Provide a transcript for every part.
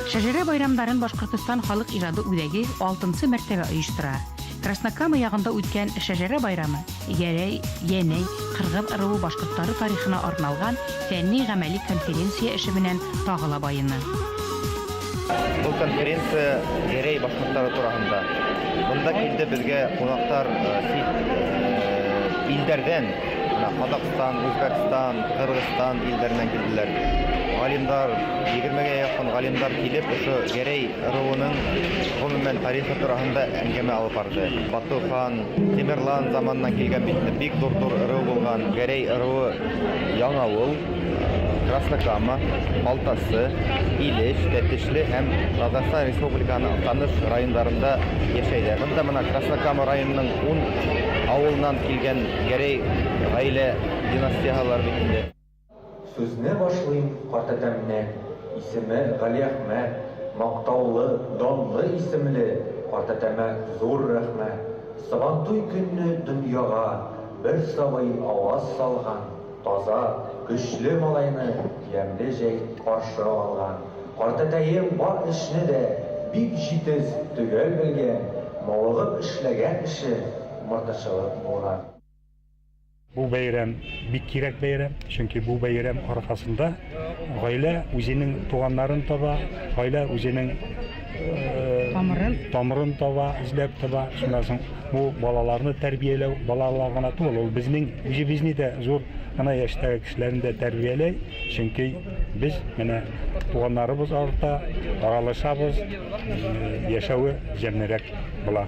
Шәжәрә байрамдарын Башҡортостан халыҡ ижады үҙәге алтынсы мәртәбә ойоштора. Краснокама яғында үткән шәжәрә байрамы Гәрәй, Йәнәй, Ҡырғыҙ ырыуы башҡорттары тарихына арналған фәнни-ғәмәли конференция эше менән тағы ла байыны. Был конференция Гәрәй башҡорттары тураһында. Бында килде беҙгә ҡунаҡтар сит илдәрҙән, бына Ҡаҙағстан, Үзбәкстан, Ҡырғыҙстан илдәренән килделәр. Ғалимдар, 20-гә яҡын ғалимдар килеп, ошо Гәрәй ырыуының ғөмүмән тарихы тураһында әңгәмә алып барҙы. Бату хан, Тимерлан заманынан килгән бит, бик ҙур-ҙур ырыу булған. Гәрәй ырыуы Яңауыл, Краснокама, Балтасы, Илеш, Тәтешле һәм Татарстан Республикаһының Актаныш райондарында йәшәйҙәр. Бында бына Краснокама районының 10 ауылынан килгән Гәрәй ғаилә династияһылар бит инде. Сүзне башлыйм картәтәмнән, исеме Галиәхмәт, мактаулы, данлы исемле картәтәмә зур рәхмәт. Сабантуй көнне дөньяга бер сабый аваз салган, таза, көчле малайны ямьле җәй каршы алган. Картәтәем бар эшне дә бик җитез, төгәл белгән, мавыгып эшләгән эше умартачылык булган. Бу бәйрәм бик кирәк бәйрәм, чөнки бу бәйрәм арҡаһында ғаилә үҙенең туғандарын таба, ғаилә үҙенең Тамырын. Тамырын таба, эҙләп таба. Шунан һуң бу балаларны тәрбиәләү, балалар ғына түгел, ул беҙҙең үҙебеҙҙе лә ҙур ғына йәштәге кешеләрҙе лә тәрбиәләй, сөнки беҙ менә туғандарыбыҙ арта, аралашабыҙ, йәшәүе йәмлерәк була.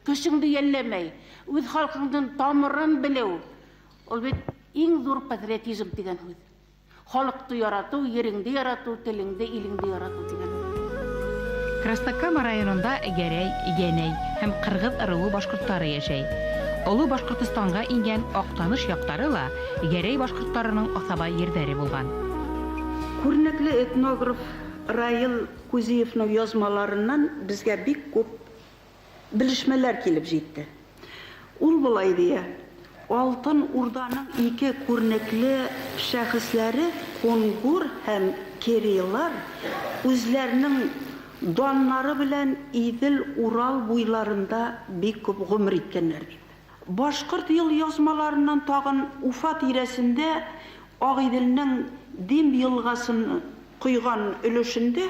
Көсөңдө йәлләмәй, үҙ халҡыңдың тамырын белеү, ул бит иң ҙур патриотизм тигән һүҙ. Халыҡты яратыу, ереңде яратыу, телеңде, илеңде яратыу тигән һүҙ. Краснокама районында Гәрәй, Йәнәй һәм Ҡырғыҙ ырыуы башҡорттары йәшәй. Оло Башҡортостанға ингән Аҡтаныш яҡтары ла Гәрәй башҡорттарының аҫаба ерҙәре булған. Күренекле этнограф Раил Кузиевның язмаларыннан безгә бик күп белешмәләр килеп җитте. Ул болай дия: Алтын Урданың ике күренекле шәхесләре Кунгур һәм Керейлар үзләренең даннары белән Идел-Урал буйларында бик күп ғүмер иткәннәр дип. Башҡорт елъязмаларыннан тағын Уфа тирәсендә Ағиҙелнең Дим йылғасын ҡойған өлөшөндә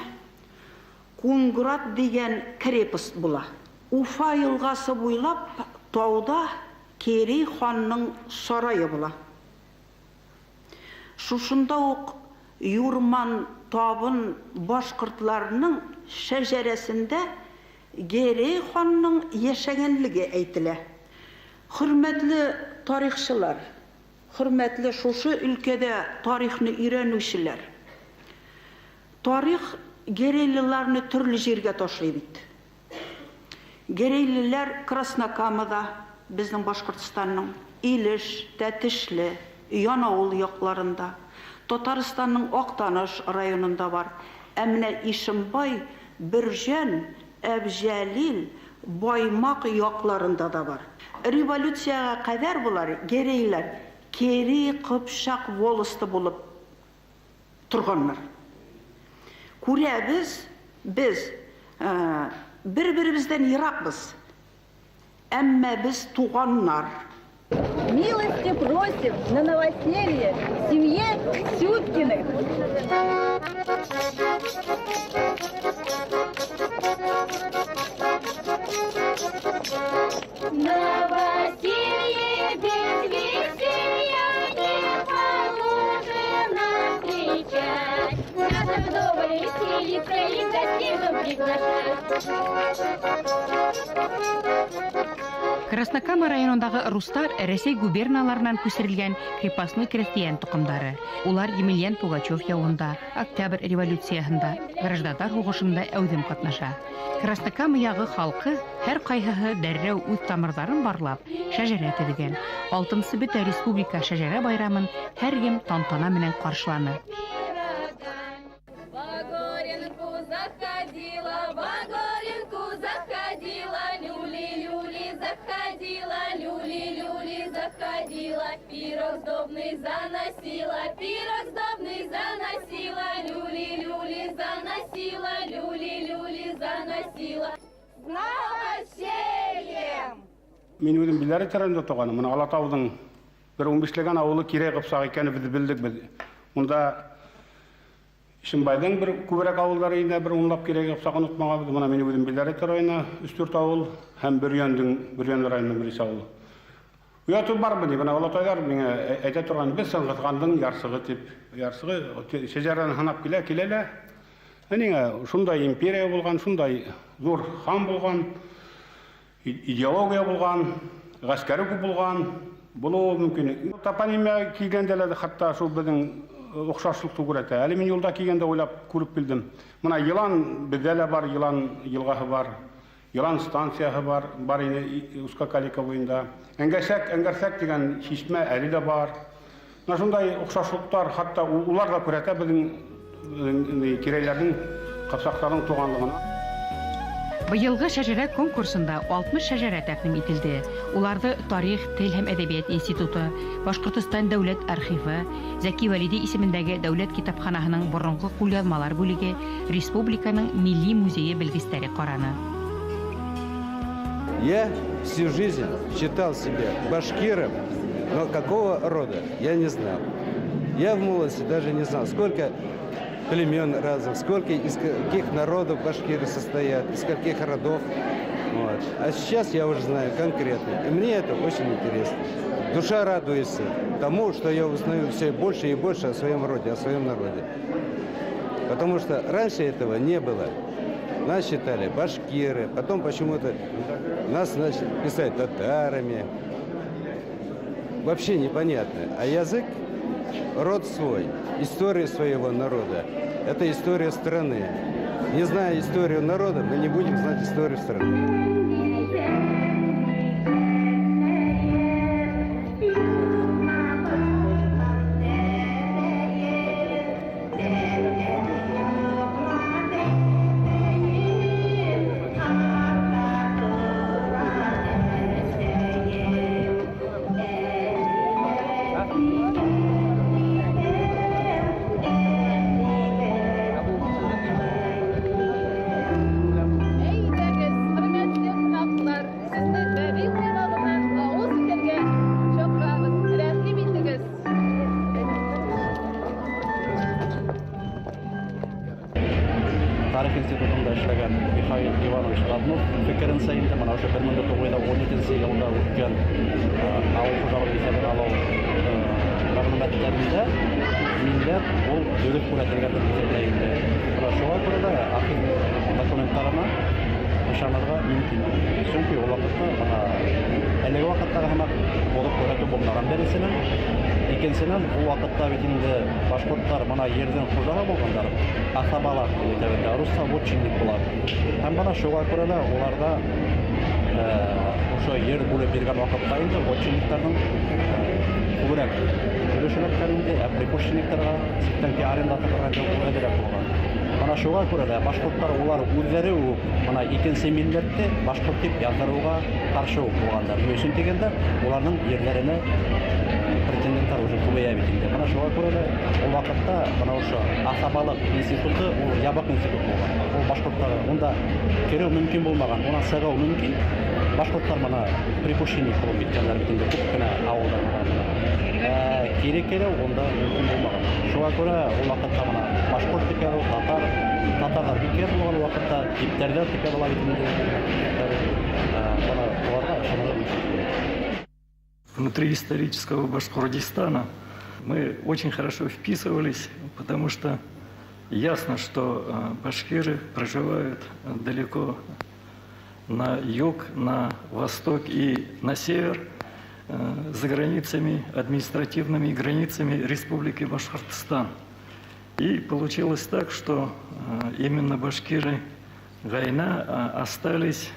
Кунград дигән крепость була. Уфа йылғасы буйлап тауда Керей ханның сарайы була. Шушында уҡ Юрман табын башҡортларының шәжәрәсендә Гәрәй ханның йәшәгәнлеге әйтелә. Хөрмәтле тарихсылар, хөрмәтле шушы өлкәдә тарихны өйрәнүселәр. Тарих гәрәйлеләрне төрле җиргә ташлый бит. Гәрәйлеләр Краснокамада, безнең Башҡортостанның Илеш, Тәтешле, Янаул яҡларында, Татарстанның Актаныш районында бар. Ә менә Ишембай, Бөрҗән, Әбҗәлил, Баймаҡ яҡларында да бар. Революцияға ҡәҙәр булар гәрәйләр Керей Ҡыпчаҡ волосты булып торғаннар. Күрәбеҙ, беҙ бер-беребеҙҙән йыраҡбыҙ. Әммә беҙ туғаннар. Милости просим на новоселье семье Сюткиных. Новоселье без веселья не положено встречать. Надо вдоволь веселиться и гостей в дом приглашать. Краснокама районындағы рустар Рәсәй губерналарынан күсерелгән крепостной крәҫтиән тоҡомдары. Улар Емельян Пугачев яуында, Октябрь революцияһында, граждандар һуғышында әүҙем ҡатнаша. Краснокама яғы халҡы һәр ҡайһыһы дәррәү үҙ тамырҙарын барлап, шәжәрә төҙөгән. Алтынсы бөтә республика шәжәрә байрамын һәр кем тантана менән ҡаршыланы. В Горенку заходила, в Горенку заходила, люли-люли заходила, люли-люли заходила, пирог сдобный заносила, пирог сдобный заносила, люли-люли заносила, Мин үҙем Белорет районында тыуғаным. Мына Алатауҙың бер 15ләгән ауылы Кирәй Ҡыпсаҡ икәнен беҙ белдек беҙ. Унда Ишембайҙың бер күберәк ауылдары инде бер унлап Кирәй Ҡыпсаҡ онотмағанбыҙ. Мына мин үҙем Белорет районы 3-4 ауыл һәм Бөрйәндең Бөрйән районының бер ауылы. Ояты бармы ни? Бына олатайҙар миңә әйтә торған, беҙ Сыңғыҙхандың ярсығы тип, ярсығы шәжәрәне һанап килә, килә лә. Ниңә шундай империя булған, шундай ҙур хан булған, идеология булған, ғәскәре күп булған, булыуы мөмкин. Топонимия килгәндә лә хатта шул беҙҙең оҡшашлыҡты күрһәтә. Әле мин юлда килгәндә уйлап күреп килдем. Мына йылан беҙҙә лә бар, йылан йылғаһы бар. Йылан станцияһы бар, бар ине Узкокалика буйында. Әңгәсәк, Әңгәрсәк тигән шишмә әле лә бар. Мына шундай оҡшашлыҡтар, хатта улар ҙа күрһәтә беҙҙең кирәйләрҙең, ҡыпсаҡтарҙың туғанлығын. Быйылғы шәжәрә конкурсында 60 шәжәрә тәҡдим ителде. Уларҙы Тарих, тел һәм әҙәбиәт институты, Башҡортостан дәүләт архивы, Зәки Вәлиди исемендәге дәүләт китапханаһының боронғо ҡулъяҙмалар бүлеге, республиканың милли музейы белгестәре ҡараны. Я всю жизнь считал себя башкиром, но какого рода, я не знал. Я в молодости даже не знал, сколько племен разных, сколько из каких народов башкиры состоят, из каких родов. Вот. А сейчас я уже знаю конкретно, и мне это очень интересно. Душа радуется тому, что я узнаю все больше и больше о своем роде, о своем народе. Потому что раньше этого не было. Нас считали башкиры, потом почему-то нас начали писать татарами. Вообще непонятно. А язык, род свой, история своего народа. Это история страны. Не зная историю народа, мы не будем знать историю страны. Тарих институтында эшләгән Михаил Иванович Роднов фекеренсә инде мына ошо 1917 йылда үткән ауыл хужалыҡ иҫәбен алыу мәғлүмәттәрендә милләт ул дөрөҫ күрһәтелгән тип иҫәпләй инде. Мына шуға күрә лә архив документтарына ышанырға мөмкин. Сөнки ул ваҡытта бына әлеге ваҡыттағы һымаҡ булып күрһәтеү булмаған беренсенән. Икенсенән, ул ваҡытта бит инде башҡорттар бына ерҙең хужаһы булғандар, аҫабалар тип әйтәбеҙ, русса вотчинник була. Һәм бына шуға күрә лә уларҙа ошо ер бүлеп биргән ваҡытта инде вотчинниктарҙың күберәк өлөш эләккән инде, ә припущенниктарға ситтән арендаторҙарға әҙерәк булған. Бына шуға күрә лә башҡорттар улар үҙҙәре үк бына икенсе милләтте башҡорт тип яҙҙырыуға ҡаршы уҡ булғандар. Ни өсөн тигәндә, уларҙың ерҙәренә претенденттар уже күбәйә бит инде. Бына шуға күрә лә ул ваҡытта бына ошо аҫабалыҡ институты ул ябыҡ институт булған. Ул башҡорттар унда кереү мөмкин булмаған, унан сығыу мөмкин. Башҡорттар бына припущенник булып киткәндәр бит инде күп кенә ауылдар. Кире кереү унда мөмкин булмаған. Шуға күрә ул ваҡытта бына башҡорт тип яҙыу, татар, татарҙар бик йәш булған ваҡытта типтәрҙәр тип яҙыла бит инде. Бына уларға ышанырға мөмкин. Внутри исторического Башкортостана мы очень хорошо вписывались, потому что ясно, что башкиры проживают далеко на юг, на восток и на север, за границами, административными границами Республики Башкортостан. И получилось так, что именно башкиры Гайна остались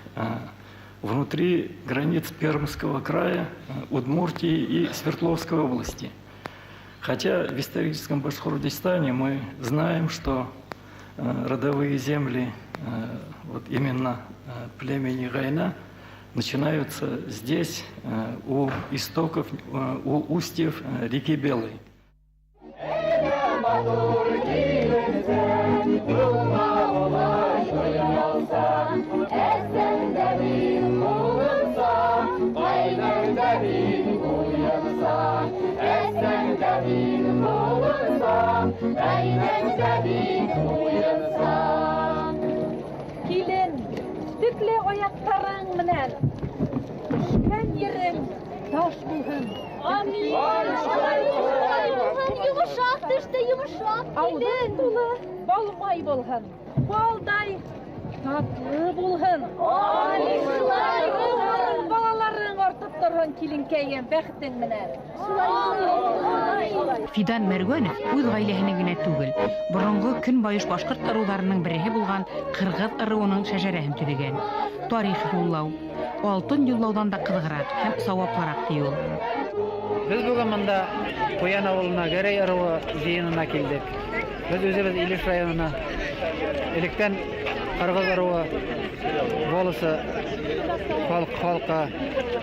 внутри границ Пермского края, Удмуртии и Свердловской области. Хотя в историческом Башкортостане мы знаем, что родовые земли вот именно племени Гайна начинаются здесь, у истоков, у устьев реки Белой. Син уенсаң. Килен, төклө аяҡтарың менән төшкән ерең таш булһын. Амин. Шулай булһын, йомшаҡ төштө, йомшаҡ Ауыҙың тулы балмай булһын. Балдай татлы булһын. Амин, шулай булһын. Балаларың артып торһон, киленкәйем, бәхетең менән. Фидан Мәргәнов үҙ ғаиләһенең генә түгел, боронғо көнбайыш башҡорт ырыуҙарының береһе булған ҡырғыҙ ырыуының шәжәрәһен төҙөгән. Тарих юллау, алтын юллауҙан да ҡыҙығыраҡ һәм сауаплыраҡ, ти ул. Беҙ бөгөн бында Ҡуян ауылына Гәрәй ырыуы йыйынына килдек. Беҙ үҙебеҙ Илеш районына электән ҡырғыҙ ырыуы волосы халҡы,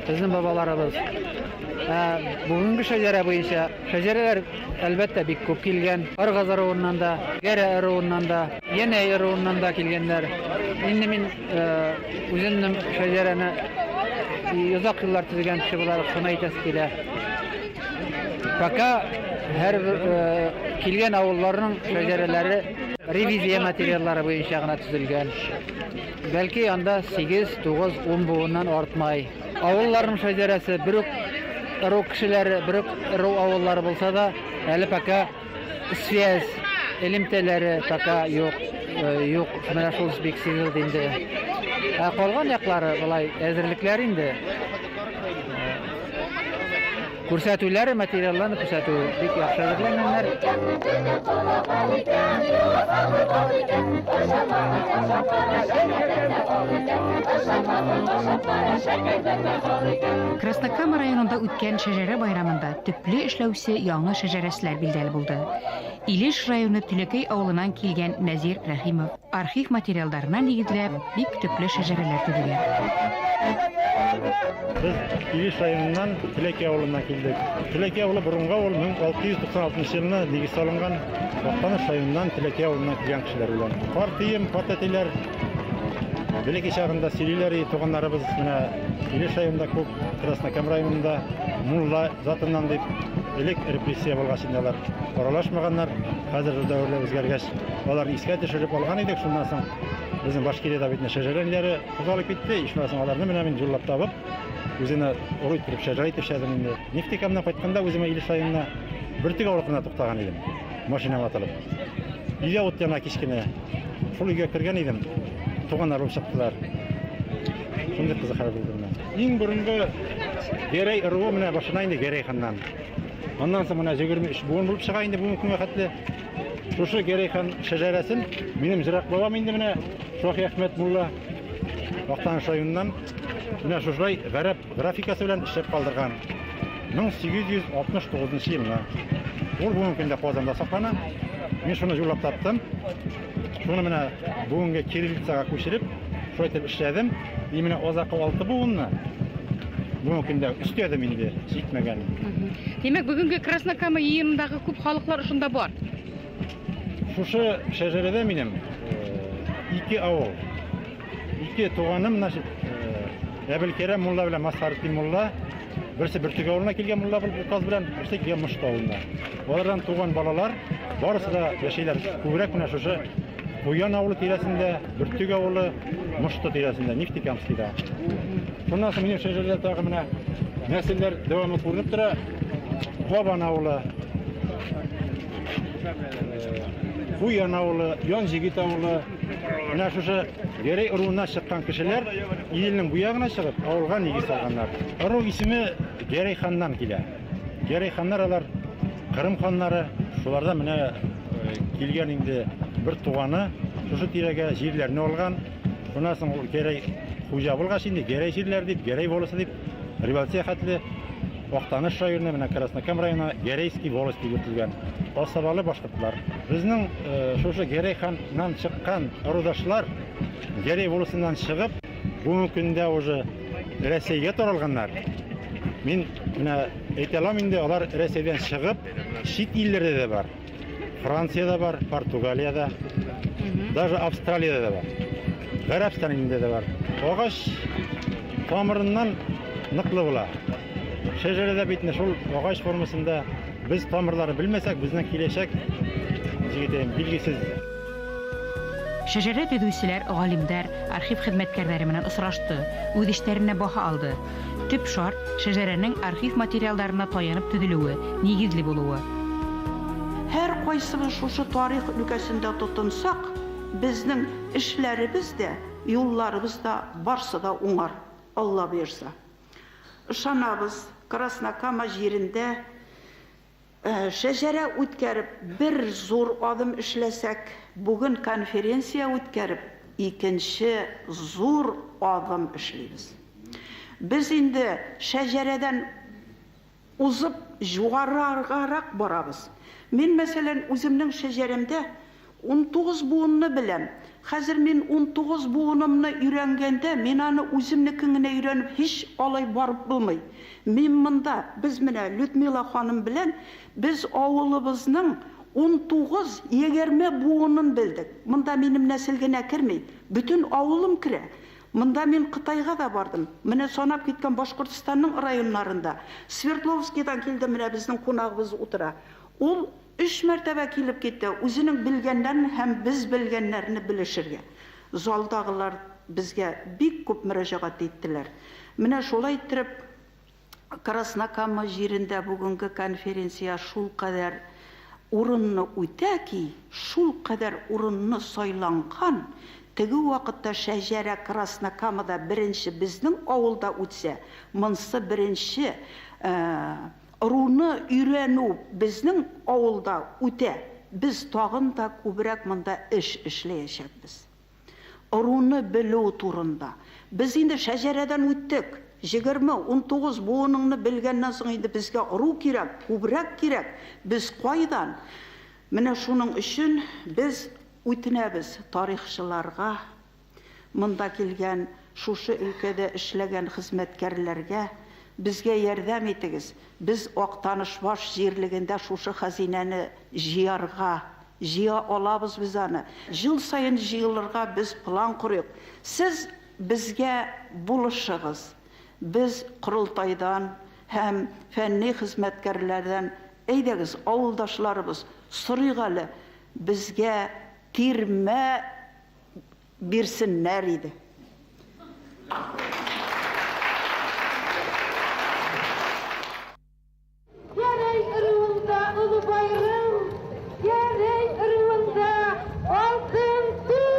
беҙҙең бабаларыбыҙ. Бөгөнгө шәжәрә буйынса шәжәрәләр әлбәттә бик күп килгән. Ҡырғыҙ ырыуынан да, Гәрәй ырыуынан да, Йәнәй ырыуынан да килгәндәр. Инде мин үҙемдең шәжәрәне оҙаҡ йылдар төҙөгән кеше булараҡ шуны әйтәсе килә. Пока һәр бер килгән ауылларның шәжәрәләре ревизия материаллары буйынса ғына төҙөлгән. Бәлки анда 8, 9, 10 быуыннан артмай. Ауылларның шәжәрәсе бер үк ырыу кешеләре, бер үк ырыу ауыллары булһа да, әле пока связь, элемтәләре пока юҡ, юҡ. Менә шул бик сизелде инде. Ә ҡалған яҡлары былай әҙерлекләр инде. Күрсәтүләре, материалларны күрсәтү бик яҡшы әҙерләнгәннәр. Краснокама районында үткән шәжәрә байрамында төплө эшләүсе яңы шәжәрәселәр билдәле булды. Илеш районы Түләкәй ауылынан килгән Нәзир Рәхимов архив материалдарына нигеҙләп бик төплө шәжәрәләр төҙөгән. Беҙ Илеш районынан Түләкәй ауылынан килдек. Түләкәй ауылы боронғо ауыл, мең алты йөҙ туҡһан алтынсы йылына нигеҙ салынған. Актаныш районынан Түләкәй ауылынан килгән кешеләр белән. Ҡартыйым, ҡартәтәйләр бәләкәй чағында сөйләйләр, туғандарыбыҙ менә Илеш районында күп, Краснокам районында мулла затынан дип элек репрессия булғас инде алар аралашмағаннар. Хәҙер дәүерләр үҙгәргәс, аларны иҫкә төшөрөп алған идек. Шуннан һуң беҙҙең Башкириялә бит шәжәрәләре ҡуҙғалып китте. Шуннан һуң аларны менә мин юллап табып, үзенә олы итеп шәжәрә итеп эшләдем инде. Нефтекамдан ҡайтҡанда үҙемә Илеш районына Бөртек ауылына туҡтаған идем. Машинам атылып. Өйҙә ут яна кискенә. Шул өйгә кергән идем. Туғандар булып сыҡтылар. Шундай ҡыҙыҡ хәл булды менә. Иң боронғо Гәрәй ырыуы менә башына инде Гәрәй ханнан. Аннан һуң менә 23 быуын булып сыға инде бөгөнгө көнгә хәтле. Шушы Гәрәй хан шәжәрәсен минем зират бабам инде менә Шахи Әхмәт мулла Актаныш районыннан менә шушылай гарәп графикасы белән эшләп калдырган. Мең сигеҙ йөҙ алтмыш туғыҙынсы йылына. Ул бөгөнгө көндә Ҡазанда саҡлана. Мин шуны юллап таптым. Шуны менә бөгөнгө кириллицаға күсереп, шулай итеп эшләдем. И менә аҙаҡҡы алты быуынны бөгөнгө көндә өҫтәдем инде, җитмәгән. Тимәк, бөгөнгө Краснокама йыйынындағы күп халыҡлар ошонда бар. Шушы шәжәрәдә минем ике ауыл, ике туғаным, значит, Әбелкәрәм мулла белән Масхаретдин мулла, берсе Бөртек ауылына килгән мулла булып указ белән, берсе килгән Мошто ауылына. Алардан туған балалар барысы да яшәйләр. Күбрәк менә шушы Куян ауылы тирәсендә, Бөртек ауылы, Мошто тирәсендә, Нефтекамскийда. Шуннан соң минем шәжәрәдә тағы менә нәселләр дәвамы күренеп тора. Кабан ауылы, Куян ауылы, Янжигит ауылы. Менә шушы Гәрәй ыруыннан чыккан кешеләр илнең бу ягына чыгып, авылга нигез салганнар. Ыру исеме Гәрәй ханнан килә. Гәрәй ханнар алар Кырым ханнары, шуларда менә килгән инде бер туганы шушы тирәгә җирләрне алган. Шуннан соң ул Гәрәй хуҗа булгач инде Гәрәй җирләре дип, Гәрәй волосы дип революция хәтле Актаныш районы, менә Краснокам районы Гәрәйский волость дип йөртелгән. Асабалы башкортлар. Безнең шушы Гәрәй ханнан чыккан ырудашлар Гәрәй волосыннан чыгып, бүгенге көндә уже Рәсәйгә таралганнар. Мин менә әйтә алам инде, алар Рәсәйдән чыгып, чит илләрдә дә бар. Франциядә бар, Португалиядә, даже Австралиядә дә бар. Гарәбстан илендә дә бар. Агач тамырыннан ныклы була. Шәжәрәдә бит инде шул агач формасында без тамырларын белмәсәк, безнең киләчәк Нисек әйтәйем, билгесез. Шәжәрә төҙөүселәр, ғалимдар, архив хеҙмәткәрҙәре менән осрашты, үҙ эштәренә баһа алды. Төп шарт шәжәрәнең архив материалдарына таянып төҙөлөүе, нигеҙле булыуы. Һәр ҡайсыбыҙ шушы тарих өлкәсендә тотонсаҡ, беҙҙең эшләребеҙ ҙә, юлларыбыҙ ҙа барсы ҙа уңар, Алла бойорса. Ышанабыҙ, Краснокама ерендә шәжәрә үткәреп бер зур аҙым эшләсәк, бөгөн конференция үткәреп икенсе зур аҙым эшләйбеҙ. Беҙ инде шәжәрәҙән уҙып юғарыраҡ барабыҙ. Мин, мәҫәлән, үҙемдең шәжәрәмдә 19 быуынны беләм. Хәҙер мин 19 быуынымны өйрәнгәндә, мин аны үҙемдекен генә өйрәнеп һис алай барып булмай. Мин мында, беҙ менә Людмила ханым белән беҙ ауылыбыҙның 19-20 быуынын белдек. Мында минем нәсел генә кермәй, бөтөн ауылым керә. Мында мин Ҡытайға ҙа барҙым. Менә санап киткән Башҡортостандың районнарында. Свердловскийҙан килде, менә беҙҙең ҡунағыбыҙ ултыра. Ул 3 мәртәбә килеп китте, үҙенең белгәндәрен һәм беҙ белгәндәрен белешергә. Залдағылар беҙгә бик күп мөрәжәғәт иттеләр. Менә шулай иттереп Краснокама ерендә бөгөнгө конференция шул ҡәҙәр урынны үтә ки, шул ҡәҙәр урынны сайланған. Теге ваҡытта шәжәрә Краснокамада беренсе беҙҙең ауылда үтсә, мынсы беренсе ырыуны өйрәнеү беҙҙең ауылда үтә. Беҙ тағын да күберәк мында эш эшләйәсәкбеҙ. Ырыуны белеү турында. Беҙ инде шәжәрәҙән үттек. 20-19 быуыныңны белгәннән һуң инде беҙгә ырыу кәрәк, күберәк кәрәк. Беҙ ҡайҙан? Менә шуның өсөн беҙ үтенәбеҙ тарихсыларға, мында килгән, шушы өлкәдә эшләгән хеҙмәткәрләргә, беҙгә ярҙам итегеҙ. Беҙ Аҡтанышбаш ерлегендә шушы хазинәне йыярға, йыя алабыҙ беҙ аны. Йыл сайын йыйылырға беҙ план ҡорайыҡ. Һеҙ беҙгә булышығыҙ. Беҙ ҡоролтайҙан һәм фәнни хеҙмәткәрләрҙән, әйҙәгеҙ, ауылдашларыбыҙ, сорайыҡ әле, беҙгә тирмә бирсеннәр ине. Гәрәй ырыуында оло байрам, Гәрәй ырыуында алтын туй.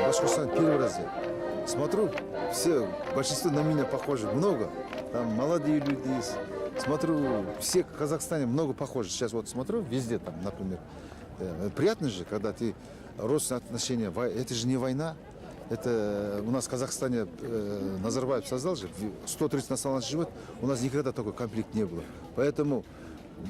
Башкортостан первый раз я смотрю, все, большинство на меня похожи, много. Там молодые люди есть. Смотрю, все в Казахстане много похожи. Сейчас вот смотрю, везде там, например. Приятно же, когда ты родственные отношения, это же не война. Это у нас в Казахстане Назарбаев создал же, 130 национальностей живет, у нас никогда такой конфликт не было. Поэтому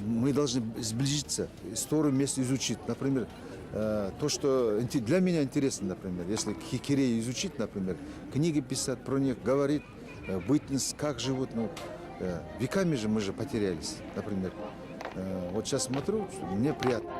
мы должны сблизиться, историю вместе изучить. Например, то, что для меня интересно, например, если Кирея изучить, например, книги писать про них, говорить, бытность, как живут, веками же мы же потерялись, например. Вот сейчас смотрю, мне приятно.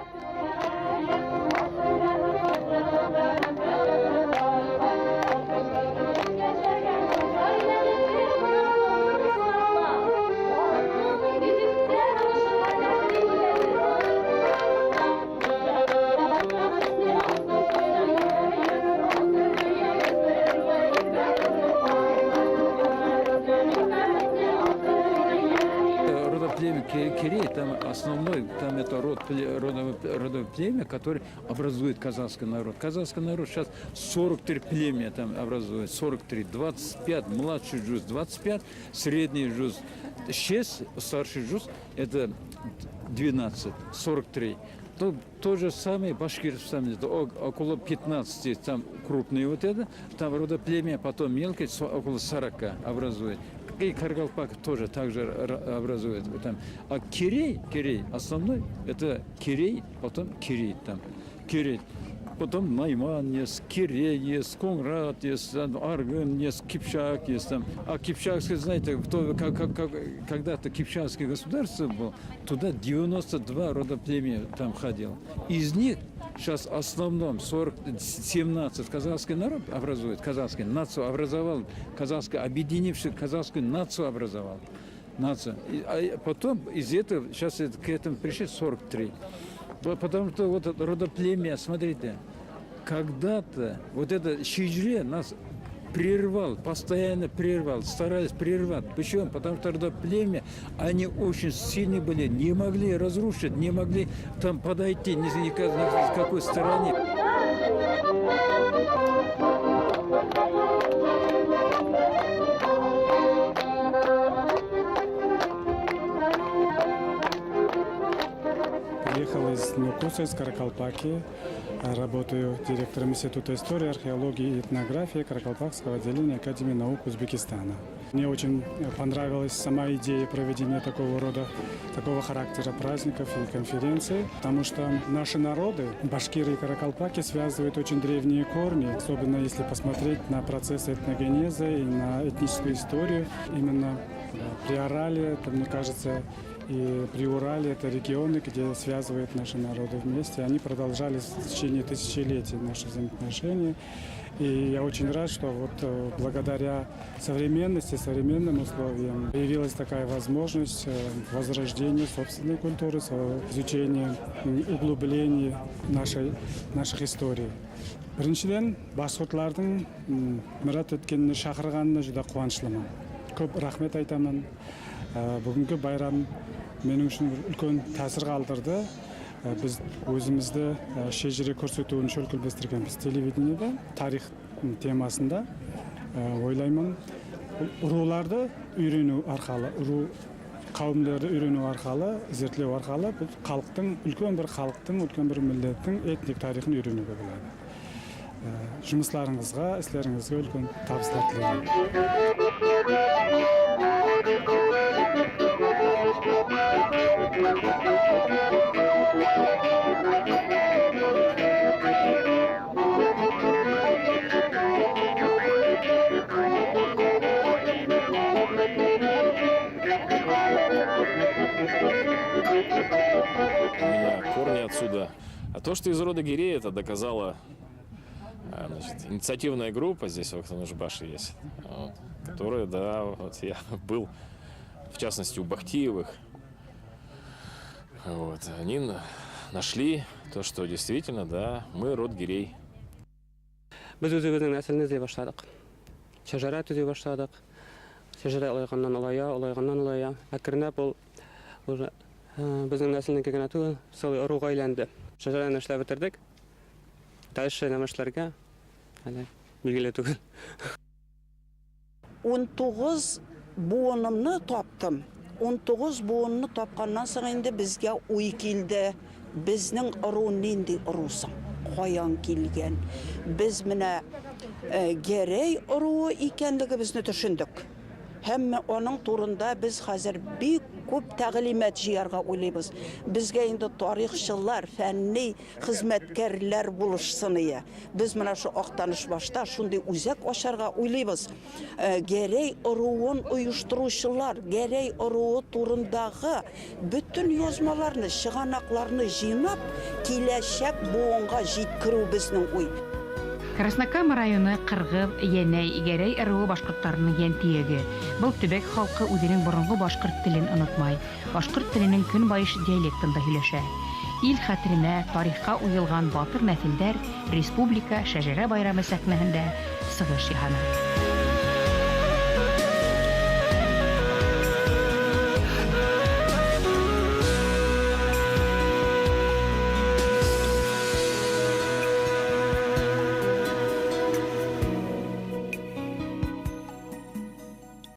Кирей, там основной, там это родовое племя, которое образует казахский народ. Казахский народ сейчас 43 племя там образует, 43, 25, младший жуз 25, средний жуз 6, старший жуз это 12, 43. То же самое башкирцы там где-то около 15, там крупные вот это, там родоплемя, потом мелкое, около 40 образует. И Каргалпак тоже так же образует. Там. А Кирей, основной, это Кирей, потом Кирей там. Кирей. Потом Найман есть, Кирей есть, Конград есть, Аргын есть, Кипчак есть там. А Кипчакский, знаете, кто, как, когда-то Кипчакское государство было, туда 92 рода племени там ходил. Из них сейчас в основном 40, 17 казахский народ образует, казахский нацию образовал, казахский, объединивший казахскую нацию образовал. Нацию. А потом из этого, сейчас к этому пришли 43. Потому что вот это родоплемя, смотрите, когда-то вот это Шежіре нас прервал, постоянно прервал, старались прервать. Почему? Потому что родоплемя, они очень сильные были, не могли разрушить, не могли там подойти ни с какой стороны. Приехал из Нукуса, из Каракалпаки. Работаю директором Института истории, археологии и этнографии Каракалпакского отделения Академии наук Узбекистана. Мне очень понравилась сама идея проведения такого рода, такого характера праздников и конференций, потому что наши народы, башкиры и каракалпаки, связывают очень древние корни, особенно если посмотреть на процессы этногенеза и на этническую историю. Именно при Арале, это, мне кажется, и при Урале это регионы, где связывают наши народы вместе. Они продолжали в течение тысячелетий наши взаимоотношения. И я очень рад, что вот благодаря современности, современным условиям появилась такая возможность возрождения собственной культуры, изучения, углубления наших историй. Біріншіден, башқұртлардың мұрат еткеніне, шақырғанына жүдә қуаныштымын. Көп рахмет айтамын. Бүгінгі байрам менің үшін үлкен тәсір қалдырды. Біз өзімізді шежіре көрсетуін шөлкілбестіргенбіз телевидениеде, тарих темасында. Ойлаймын, руларды үйрену арқылы, ру қауымдарды үйрену арқылы, зерттеу арқылы бұл халықтың, үлкен бір халықтың, үлкен бір миллеттің этник тарихын үйренуге болады. Жұмыстарыңызға, істеріңізге үлкен табыстар тілеймін. У меня корни отсюда. А то, что из рода Гирей, это доказала, значит, инициативная группа здесь в Актанышбаше есть, вот, которая, да, вот я был, в частности, у Бахтиевых. Вот, они нашли то, что действительно, да, мы род Гирей. Біз өзіміздің нәсілін іздей башладық. Шәжәрә төзи башладык. Шәжәрә олайғаннан олая, олайғаннан олая. Әкренләп ул уже безнең нәселнеке генә түгел, целый ыруга әйләнде. Шәжәрәне эшләп бетердек. Дальше нәмә эшләргә әле билгеле түгел. 19 буынымны таптым. 19 буынны тапканнан соң инде безгә уй килде. Безнең ыру нинди ырусың? Каян килгән? Без менә Гәрәй ыруы икәнлегебезне төшендек. Һәм аның турында без хәзер бик күп тәгълимат җыярга уйлыйбыз. Безгә инде тарихчылар, фәнни хезмәткәрләр булышсын ие. Без менә шу Актанышбашта шундый үзәк ачарга уйлыйбыз. Гәрәй ыруын оештыручылар, Гәрәй ыруы турындагы бөтен язмаларны, чыганакларны җыйнап, киләчәк буынга җиткерү безнең уй. Краснокама районы Кыргыз, Йәнәй, Гәрәй ыруы башҡорттарының йәнтөйәге. Был төбәк халҡы үҙенең боронғо башҡорт телен онотмай. Башҡорт теленең көнбайыш диалектында һөйләшә. Ил хәтеренә, тарихҡа уйылған батыр нәҫелдәр республика шәжәрә байрамы сәхнәһендә сығыш яһаны.